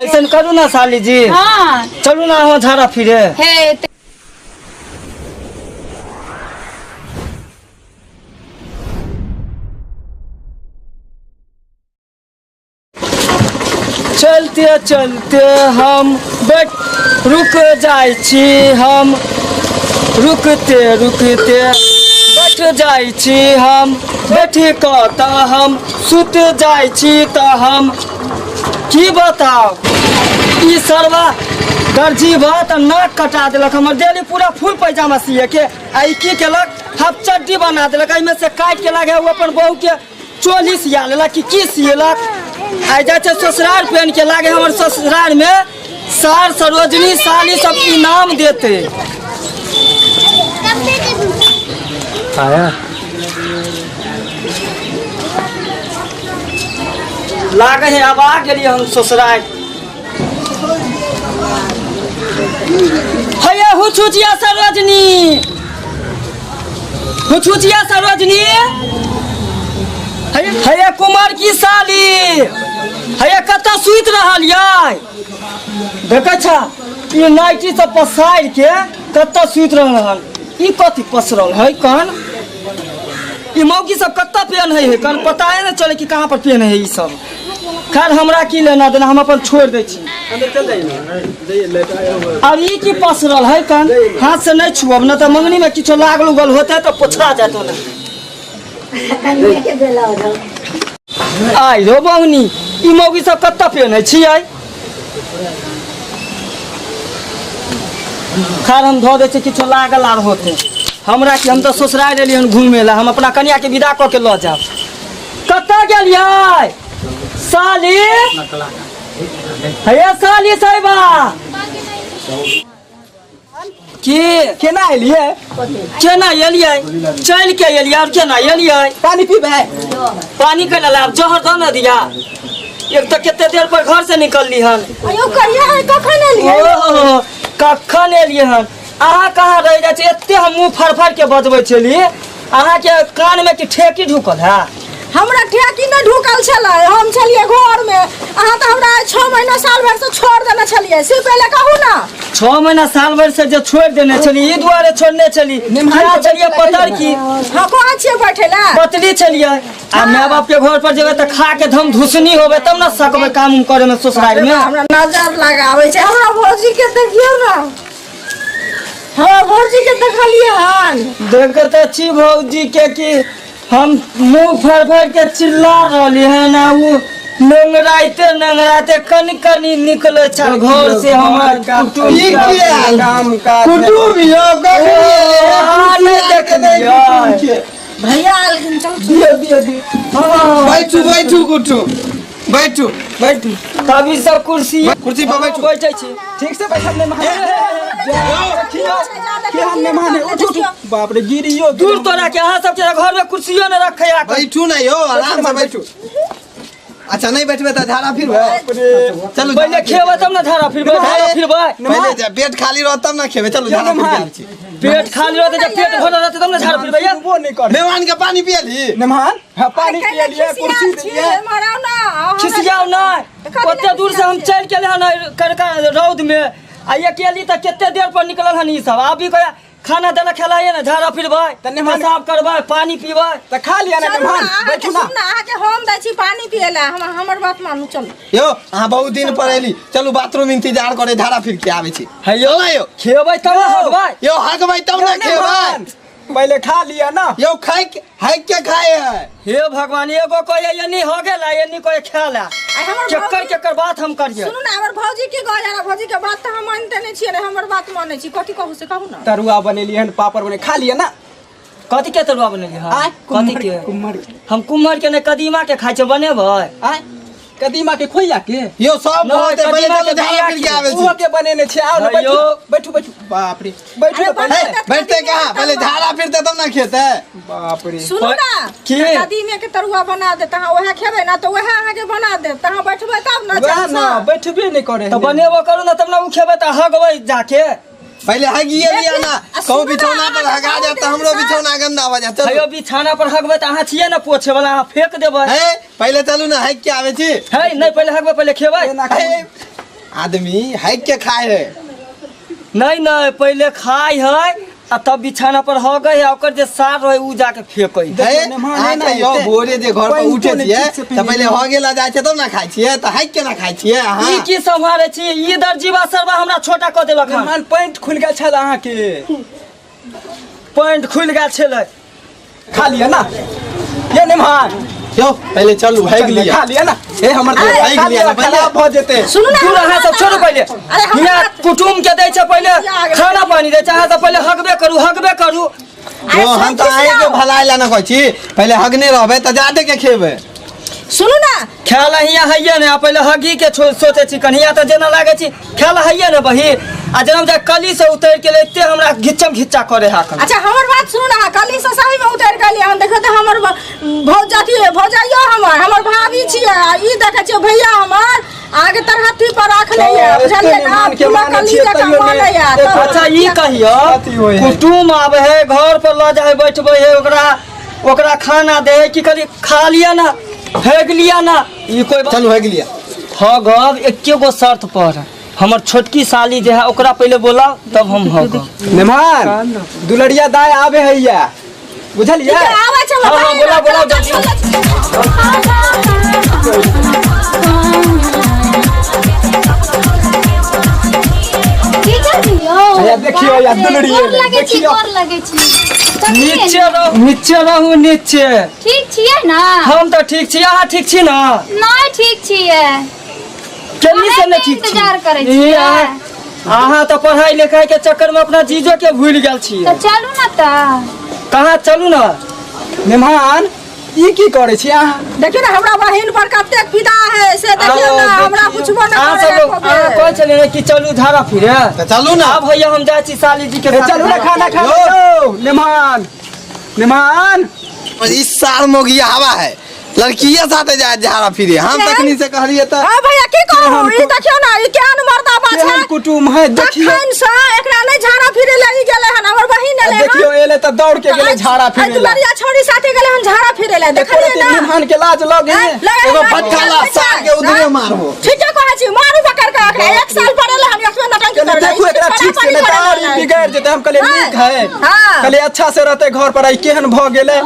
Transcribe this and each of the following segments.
ऐसन करू ना साली जी। हाँ। चलू ना अहाँ झाड़ा फिरे। हे चलते चलते हम बैठ रुक जाइ छी, हम रुकते रुकते बैठ जाइ छी, हम बैठ कऽ तऽ हम सुत जाइ छी। तऽ हम की बताउ, ई सरवा दर्जी बा तऽ नाक कटा देलक हमर। डेली पूरा फुल पैजामा सिए के आ ई की केलक, हाफ चड्डी बना देलक। एहिमे से काटि के लागे ओ अपन बहू के चोली सिया लेलक कि की सियलक। आइ जाइ छै ससुरार पहन के, लागे हमर ससुरार में सार सरोजनी साली सब इनाम देते। आया लागे है अब आ गेलियै हम ससुरार। हैया हुछुचिया सरोजनी, हुछुचिया सरोजनी, हैया कुमार की साली, हैया कतऽ सुति रहल यै? देखै छ ई नाइटी सब पसारि के कतऽ सुति रहल हन। ई कथी पसरल है कन? ई मौगी सब कतऽ पेन है कन पता है ने चले कि कहाँ पर पेन है ई सब। खैर हमरा की लेना देना, हम अपन छोड़ दै छी। और ई की पसरल है कन? हाथ से नहीं छुअब न तऽ मंगनी में किछो लागल उगल होते तऽ पोछरा जात ओना। आइ रो बहनी, ई मौगी सब कतऽ पेन छियै? खैर हम धऽ दै छियै, किछो लागल आर होते हमरा कि हम तऽ ससुराल एलियै हन घूमे ला, हम अपना कनिया के विदा कऽ के लऽ जायब। कतऽ गेलियै साली? हे साली साहिबा की केना एलियै? केना एलियै? चलि के एलियै और केना एलियै? पानी पीबै? पानी के लाब जहर दऽ ने दिया। एक तऽ कते देर पर घर से निकलली हन। अयो कहिया है, कखन एलियै? ओहो, कखन एलियै हन? अहाँ कहाँ रहि जाइ छी? एते हम मुँह फड़फड़ के बजबै छली, अहाँके कान में कि ठेकी ढुकल है? हमरा ठेकी नहि ढुकल छलै, हम छलियै घर में। अहाँ तऽ हमरा 6 महीना साल भरि से छोड़ देने छलियै, से पहिले कहू ना। 6 महीना साल भरि से जे छोड़ देने छली, ई दुआरे छोड़ने छली क्या छलियै पतर की? हाँ, कहाँ छियै बैठे ला? पतली छलियै आ माय बाप के घर पर जेबै तऽ खा के धम धुसनी होबै तब ना सकबै काम उम करे में ससुराल में। हमरा नजर लगाबै छै। हमरा भौजी के देखियौ ना, हमरा भौजी के देखलियै हन? देखते तऽ छी भौजी के कि हम मुंह फाड़ फाड़ के चिल्ला रहली हन आ उ नंगराइते नंगराइते कनि कनि निकले छल घर से। हमर कुटुम ई की आयल? काम काज कुटुम यौ कखनी एलियै? अहाँ नहि देखलियै? भैया आलखिन, चल दियौ दियौ दियौ। बैठू बैठू कुटुम, बैठू बैठू। तब ई सब कुर्सी कुर्सी पर बैठू। बैठे छी। ठीक से बैठब ने महान। केहन मेहमान है, उठ उठ, बाप रे गिरियो। दूर तोरा के, अहाँ सब के घर में कुर्सियो ने रखे आ। बैठू ना यौ, आराम से बैठू। अच्छा नहीं बैठबे तऽ झाड़ा फिरबै। चलू पहिले खेबै तब ने झाड़ा फिरबै। झाड़ा फिरबै पहिले जे पेट खाली रहत तब ना खेबै। चलू झाड़ा फिर के आबै छी। पेट खाली रहतै, जब पेट भरल रहतै तब ने झाड़ा फिरबै। ये सुनबो नहीं कर। मेहमान के पानी पियली? मेहमान हाँ, पानी पियलियै, कुर्सी देलियै। खिसियाउ नहि, ओते दूर से हम चलि के हन कड़का रौद में आ अकेली तऽ कते देर पर निकलल हन ई सब। अभी कहिया खाना देना खेलाइए ने, झाड़ा फिरबै, तऽ मेहमान- पेशाब करबै, पानी पीबै। तऽ खा लिअ ने चलू मेहमान, ना, अहाँके बैठू ना। सुनू ना, अहाँके हम दै छी पानी पियै लए, हमर बात मानू, चलू। यौ अहाँ बहुत दिन पर एली, चलू बाथरूम इंतजार करे, झाड़ा फिर के आबै छी। हे यौ, चल यौ। खेबै तब ने हगबै। यौ हगबै तब ने खेबै। मेहमान, पहिले खा लिअ ना। यौ खाइ हग के खाए है। हे भगवान, एगो कहे एनी हो गेला, एनी कहे खेला। आ हमर केकर भौजी- केकर बात हम करिए? सुनू ना, हमर भौजी की कहै हमरा भौजी के बात तऽ हम मानिते नहि छियै ने, हमर बात मानै छी। कथी कहू से कहू ना। तरुआ बनेलियै हन, पापड़ बने, खा लिअ ना। कथी के तरुआ बनेलियै हन? आय कथी के? कुम्हर के। हम कुम्हर के नहि, कदीमा के खाइ छै, बनेबै? आय कदीमा के खोइया के यौ सब नहि, बहुत है, पहिले कदीमा चलू के झाड़ा बिया फिर के आबै छी। ओहो के बनेने छियै, आउ ने। हेयौ। बैठू बैठू बैठू, बाप रे बैठू अरे ने पहिले। हे, बैठते कहाँ, पहिले झाड़ा फिरते तब ना खेते। बाप रे। सुनू ना, की? कदीमे के तरुआ बना देत, अहाँ वएह खेबै ना तऽ वएह अहाँके बना देत, तऽ अहाँ बैठबै तब ना। वएह चैनसँ। ना, बैठबे नहि करे। तऽ बनेबो करू ने तब ने उ खेबै तऽ हगबै जाके। पहिले हगिए लिअ ना, आ कहूँ सुनू ना, बिछौना पर अहाँके हगा बहुत जायत तऽ हमरो इंसान- बिछौना गंदा भऽ जायत। चलू। हेयौ बिछाना पर हगबै तऽ अहाँ छियै ने पोछे वाला, अहाँ फेक देबै। हे पहिले चलू ने, हगि के आबै छी। हे नहि, पहिले हगबै, पहिले खेबै। एना हे, आदमी हाइक के खाए है। नहीं नहीं, पहले खाई है आ तब बिछाना पर हगै है, ओकर जे सार रहे उ जाके फेंकै है। हे, मेहमान अहाँ एना तऽ यौ हेतै। भोरे जे घर पर पानितो उठै नहि छियै ठीक से तऽ पीने पहिले हगे लए जाइ छियै तब ने खाइ छियै, तऽ हाइक केना खाइ छियै अहाँ? ई की सम्हारे छी? ई दर्जीवा सरवा हमरा छोटा कऽ देलक हन। मेहमान पैंट खुलि गेल छल अहाँके। पैंट खुलि गेल छलै। खा लिअ ना ये निमहान। यौ पहिले चलू हाइक लिअ। खा लिअ ना हे हमर हाइक खा लिअ लिअ ना पहिले। खराब भऽ जेतै। सुनू ना, दूर अहाँ सब छोड़ू पहिले। अरे हमरा हियाँ कुटुम के दै छै पहिले खाना पानी दै छै, अहाँ सब पहिले हगबे करू हगबे करू। अरे यौ हम तऽ सुन अहींके भलाई लए ने कहै छी, पहिले हगने रहबै तऽ जादे के खेबै। सुनू ना, खाय लए हियाँ हैये ने, आ पहिले हगी के सोचै छी कनि। हियाँ तऽ जेना लागै छी खाय लए हैये ने बही, आ जेना जे कली से उतरि गेलै एते हमरा घिच्चम घिच्चा करे है अखन। अच्छा हमर बात सुनू ना, कली से सही में उतरि गेलियै हम। देखियौ तऽ हमर भौजाति भौजाइयो हमर हमर भाभी छियै, आ ई देखै छियै भैया हमर आगे तरहत्थी पर राखने ये, तऽ बुझलियै एते ना? मेहमान के पूरा मानै कली छियै जकाँ तैयो मानै नहि। ये। तऽ अच्छा ई कहियौ, अथी होइ है। कुटुम आबै है घर पर लऽ जाइ बैठबै है, ओकरा ओकरा खाना दे है कि खाली खा लिअ ना हेग लिअ ना, ई कोई बात? चलू हेग लिअ। हगब एके गो शर्त पर, हमर छोटकी साली जे है ओकरा पहिले बोलाओ तब हम हगब। मेहमान दुलरिया दाय आबे हैया, बुझलियै? ठीक है, आबै छै हमर हाँ, हाँ, बहिन। बोलाओ, बोलाओ, चल, जल्दी। चल, चल, चल। हैया देखियौ या दुलरी गोर लगै छी, देखियौ। गोर लगै छी। नीचे रहू नीचे रहू नीचे। ठीक छियै ना? हम तऽ ठीक छी, अहाँ ठीक छी ना? नहि ठीक छियै। केनी से नहि ठीक छी? इंतजार करै ई छियै। अहाँ तऽ पढ़ाई लिखाई के चक्कर में अपना जीजो के भूलि गेल छियै। तऽ चलू ना तऽ। कहाँ चलू ना? मेहमान ई की करै छी अहाँ? देखियौ ने हमरा बहिन पर कतेक फिदा है से देखियौ ना, हमरा पुछबो न अहाँ करे सब एको अहाँ बेर। कहै छलियै ने कि चलू झाड़ा फिरे, तऽ चलू ना। आब भैया हम जाइ छी साली जी के ए, साथ। चलू ना खाना खा लो। मेहमान मेहमान इस साल मोगिया हवा है, लड़किये साथे जाय झाड़ा फिरे। हम तखनी से कहलिए तऽ हाँ भैया की कहू, ई देखियौ ना ई केहन मर्दा बात केहन है। कुटुम है देखियौ। तखन से एकरा नहि झाड़ा फिरे लगी गेलै हन, हमर बहिन एलै हन। देखियौ एलै तऽ दौड़ के गेलै झाड़ा फिरे लए। दुलरिया छौड़ी साथे गेलै हन झाड़ा फिरे लए, देखलियै ना? मेहमान के लाज लगे। लगे एगो हन, फटका ला सार के उधरे मारबो। ठीके कहै छी, मारू पकड़ के एकरा, एक साल पर एलै हन, एकबे नटंकी कहलियै, करै देखू एकरा ठीक से नहि तऽ आओर ई बिगड़ि जेतै। हम कहलियै नीक है, हाँ। कहलियै अच्छा से रहतै घर पर, ई केहन भऽ गेलै।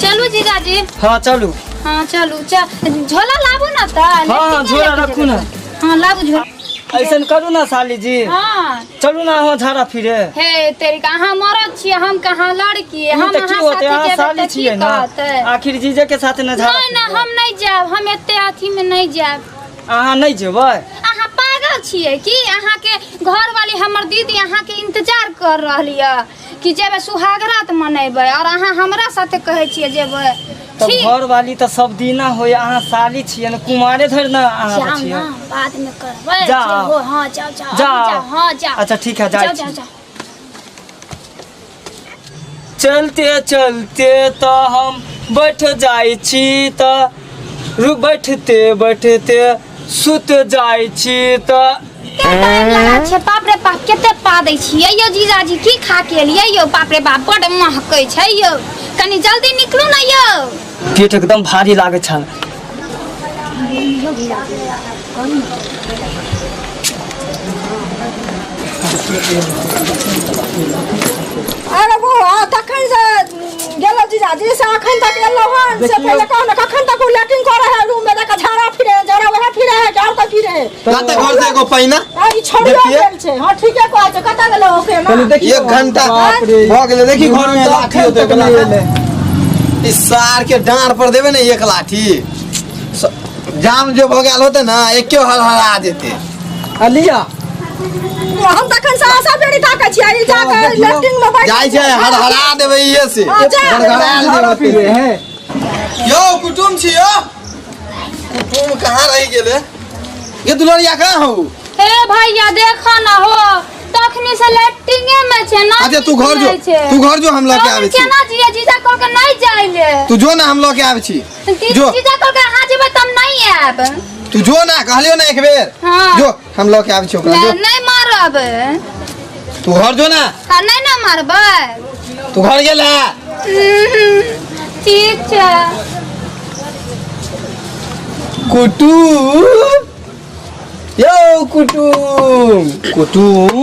चलू जीजाजी। हाँ चलू। हाँ चलू, झोला लाबू ना तऽ। हाँ हाँ झोला रखू ना। हाँ लाबू झोला। ऐसन करू ना साली जी। हाँ चलू ना अहाँ झाड़ा फिरे। हे तेरी का, अहाँ मरद छियै हम कहाँ लड़की, ई हम तऽ की अहाँ होतै, साथे अहाँ जेबै साली तऽ की छियै ना, कहतै? आखिर जीजे के साथ ने झाड़ा नहि नहि फिरबै। हम नहि जायब, हम एते अथी में नहि जायब। अहाँ नहि जेबै? अहाँ पागल छियै की? अहाँके घरवाली हमर दीदी अहाँके इंतजार कर रहली यऽ कि जेबै सुहागरात मनेबै, और अहाँ हमरा साथे कहै छियै जेबै। तब ठीक। घर वाली तऽ सब दिना होय, अहाँ साली छियै ने, कुमारे धरि ने अहाँ जाउ छियै। ना, बाद में करबै। जाउ। जे हो, हाँ जाउ जाउ जाउ। जाउ, हाँ जाउ। अच्छा ठीक है, जाइ जाउ छी। जाउ जाउ। चलते चलते तऽ हम बैठ जाइ छी, तऽ रु बैठते बैठते सुत जाइ छी तऽ कते टाइम लगा छै, बाप रे बाप कते पा दै छियै यौ जीजाजी, की खा के एलियै यौ? बाप रे बाप बड महकै छै यौ, कनी जल्दी निकलू ने यौ। पेट एकदम भारी लागै छल। अरे बौआ तखन से गेलो जीजाजी से अखन तक एलो हन से पहिले कहू ने कखन तक ओ लैट्रिन करे है रूम में जाके झाड़ा फिरे, झाड़ा वएह फिरे है कि और कोई फिरे है? कते घर से एगो पैना आ, ई छोड़ियो देखिए। गेल छै। हाँ ठीके कहै छै, कतऽ गेलो ओके ना? कहलियै देखियौ एक घंटा बाप रे। भऽ गेलै, देखी घर में लाठी अखन होतै तक नहि एलै। इस सार के डाँड़ पर देबै ने एक लाठी, जाम जो भऽ गेल होतै ना एके हरहरा जेतै। आ लिअ। हम तखन से आशा बेरी ताकै छियै, ई जाके देखियौ। लैट्रिन में बैठ जाइ छै हरहरा देबै इहे से, हाँ, जा। गड़गड़ायल झाड़ा देबै। फिरे है। यौ कुटुम छी यौ, कुटुम कहाँ रहि गेलै? ये दुलरिया कहाँ हौ? हे भैया देखो ना हो, तखनी से लैट्रिने में छै ना। अच्छा तू घर जो, तू घर जो, हम लऽ के आबै छी। केना जिया जीजा कहल के नहीं जाइले। तू जो ना, हम लऽ के आबै छी। जो। जीजा कहल के अहाँ जेबै त हम नहीं आयब। तू जो ना, कहलियो ना एक बेर। हाँ। जो, हम लऽ के आबै छी ओकरा। जो। नहीं मारब। तू घर जो ना। हाँ, नहीं ना मारबै। तू घर गेल है? ठीक छै। कुटुम यौ कुटुम कुटुम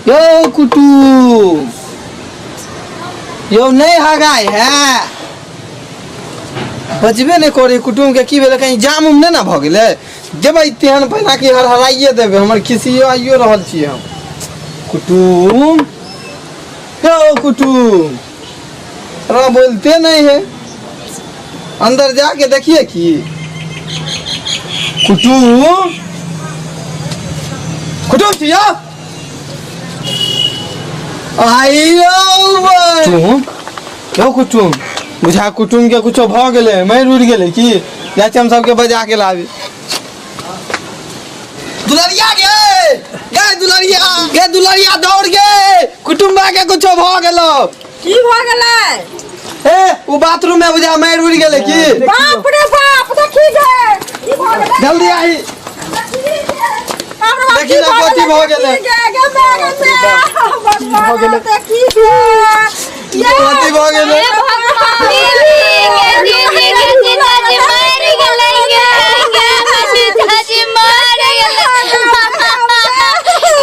यौ कुटुम यौ नहीं हगाय है बजबे नहीं करे कुटुम के की भेलै कहीं जाम उम नहि ने भऽ गेलै देबै तेहन पहिना कि हरहराइए देबै हमर खिसियो आइयो रहल छी हम कुटुम यौ कुटुम रा बोलते नहीं है अंदर जाके देखिए की कुटुम कुटुम छी यौ आइयो कुटुम क्यों कुटुम बुझा कुटुम के कुछो भऽ गेलै मरि उड़ि गेलै की जाइ छी हम सबके बजा के लाबी दुलरिया गे गे दुलरिया गे दुलरिया दौड़ गे कुटुम्बा के कुछो भऽ गेलो की भऽ गेलै ए उ बाथरूम में बुझा मारि उड़ि गेलै की बाप रे बाप देखी गे की भऽ गेलै जल्दी आही देखी ना कथी भऽ गेलै भऽ गेलै देखी गे कथी भऽ गेलै हे भगवान दीदी गे दीदी गे जीजाजी मर गेलै गे गे जीजाजी मर गेलै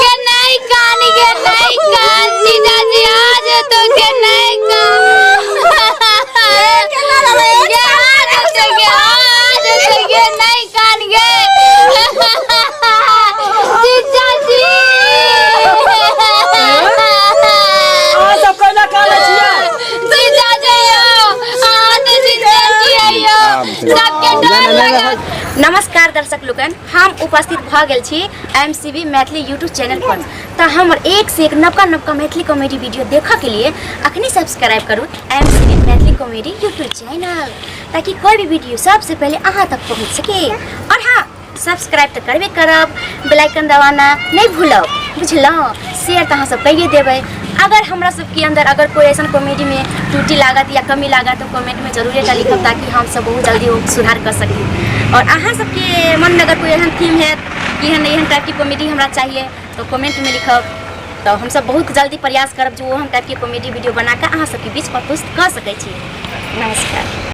गे नहीं कान गे नहीं कान जीजाजी आज तो गे नहीं कान गे आज तो गे आज तो गे नहीं कान गे जीजाजी अहाँ सब कैला कानै छियै जीजाजी यौ अहाँ तऽ जीजाजी यौ सबके डर लगल नमस्कार दर्शक लोकन हम उपस्थित भऽ गेल छी M C B Maithili YouTube channel पर तऽ हमर एक से एक नवका नवका मैथिली कॉमेडी वीडियो देखऽ के लिए अखनी सब्सक्राइब करू M C B Maithili comedy YouTube channel ताकि कोई भी वीडियो सबसे पहले अहाँ तक पहुँच सके और हाँ सब्सक्राइब तऽ करबे करब बेल आइकन दबाना नहि भूलब बुझलहुँ शेयर तऽ अहाँ सब करिए देबै अगर हमरा सबके अंदर अगर कोई ऐसा कॉमेडी में त्रुटि लागत या कमी लागत तो कमेंट में जरूर एकटा लिखब ताकि हम सब बहुत जल्दी वो सुधार कर सकी और अहाँ सबके मन में अगर कोई एहन थीम है कि एहन एहन टाइप की कॉमेडी हमरा चाहिए तो कमेंट में लिखब तो हम सब बहुत जल्दी प्रयास करब जो ओहन टाइप के कॉमेडी वीडियो बनाकर अहाँ सबके बीच प्रस्तुत कर सकै छी नमस्कार।